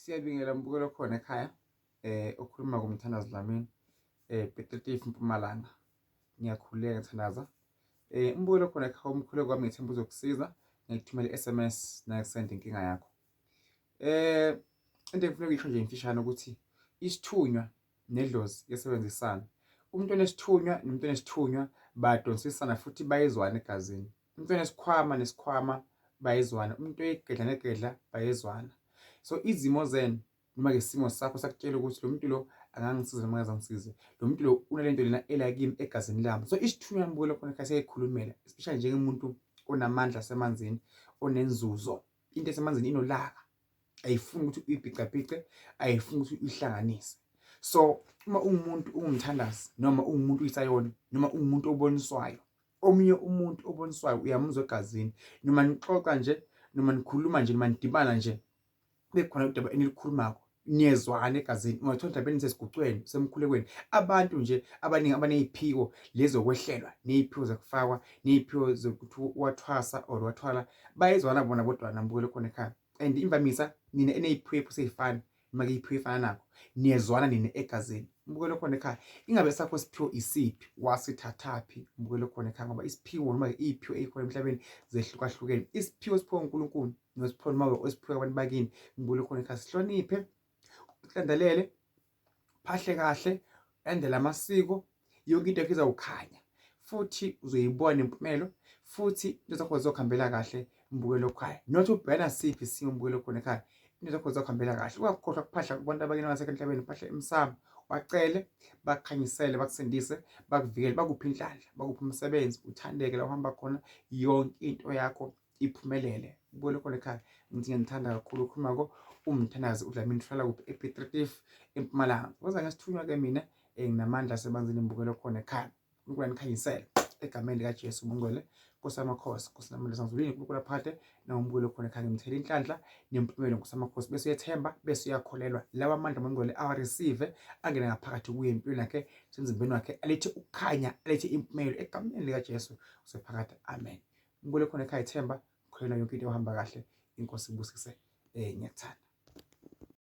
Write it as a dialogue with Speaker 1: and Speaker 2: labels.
Speaker 1: Siyabingela mbukelo khona ekhaya okhuluma kumthandazi Dlamini Piet Mpumalanga. Ngiyakhuleka ngithandaza. Umbukelo khona ekhaya, umkhuleko wami ngithemba uzokusiza. Ngikuthumela i-SMS nakusend inkinga yakho. Into engifuna ukuyisho nje imfishane ukuthi isithunywa nedlozi yesebenzisana. Umuntu onesithunywa nomuntu onesithunywa badonsisana futhi bayezwana egazini. Umuntu onesikhwama nesikhwama bayezwana, umuntu oyigedla negedla bayezwana. So izimo zenu noma-ke isimo sakho sakutshela ukuthi lo muntu lo angangisiza noma angazangisize, lo muntu lo unalento lena ela kimi egazini lami. So isithunywa mbukelo khona ekhaya siyayikhulumela, especially njengomuntu onamandla asemanzini, onenzuzo. Into esemanzini inolaka, ayifuni ukuthi uyibhicabhice, ayifuni ukuthi uyihlanganise. So uma ungumuntu ungumthandazi noma ungumuntu uyisayona noma ungumuntu oboniswayo, omunye umuntu oboniswayo uyamuzwa egazini, noma nixoxa nje noma nikhuluma nje noma nidibana nje, bekhona udaba enilikhulumako, niyezwana egazini. Ungathola mhlawumbe nisesigucweni, semkhulekweni, abantu nje abaningi abaney'phiko lezokwehlelwa, ney'phiwo zokufakwa, ney'phiwo zokuthi wathwasa or wathwala, bayezwana bona bodwa nambukelo khona ekhaya. And imvamisa nina eney'phiwo esey'fana noma ke iphiwo efana nakho, niyezwana nina egazini. Umbukelo khona ekhaya, ingabe sakho siphiwo isiphi, wasithathaphi? Umbukelo khona ekhaya, ngoba isiphiwo noma iy'phiwo ey'khona emhlabeni zehlukahlukene. Isiphiwo siphiwa uNkulunkulu nosiphiwo noma osiphiwa abantu bakini. Umbukelo khona ekhaya, sihloniphe, uhlandelele, phahle kahle, landela amasiko, yonke into yakho izawukhanya futhi uzoyibona impumelo, futhi into zakho zizokuhambela kahle. Mbukelo ekhaya, not ubhekana siphi isimo, mbukelo khona ekhaya, into zakho zizokuhambela kahle. Ungakhohlwa kuphahla kubantu abakini abangasekho emhlabeni, uphahla emsamo, bacele bakukhanyisele, bakusindise, bakuvikele, bakuphe inhlanhla, bakuphe umsebenzi, uthandeke la uhamba khona, yonke into yakho iphumelele. Mbukelo khona ekhaya, ngithi ngiyanithanda kakhulu. Ukhuluma ko umthandazi uDlamini, uhlala kuphi? EPiet Retief, eMpumalanga. Woza ngesithunywa-ke mina, nginamandla asemanzini. Mbukelo khona ekhaya, uNkulunkulu anikhanyisele egameni likaJesu mongcwele, Nkosi yamakhosi, Nkosi namandla sangizulwini, uNkulunkulu aphathe nawumbukelo khona ekhaya. Ngimthela inhlanhla nempumelelo, Nkosi yamakhosi, bese uyethemba bese uyakholelwa lawa amandla mongcwele awareceive, angene ngaphakathi kuye empilweni yakhe, semzimbeni wakhe, alethe ukukhanya, alethe impumelelo egameni likaJesu usephakade, amen. Umbukelo khona ekhaya, ithemba, kholelwa, yonke into ehamba kahle. Inkosi ibusise. Ngiyakuthanda.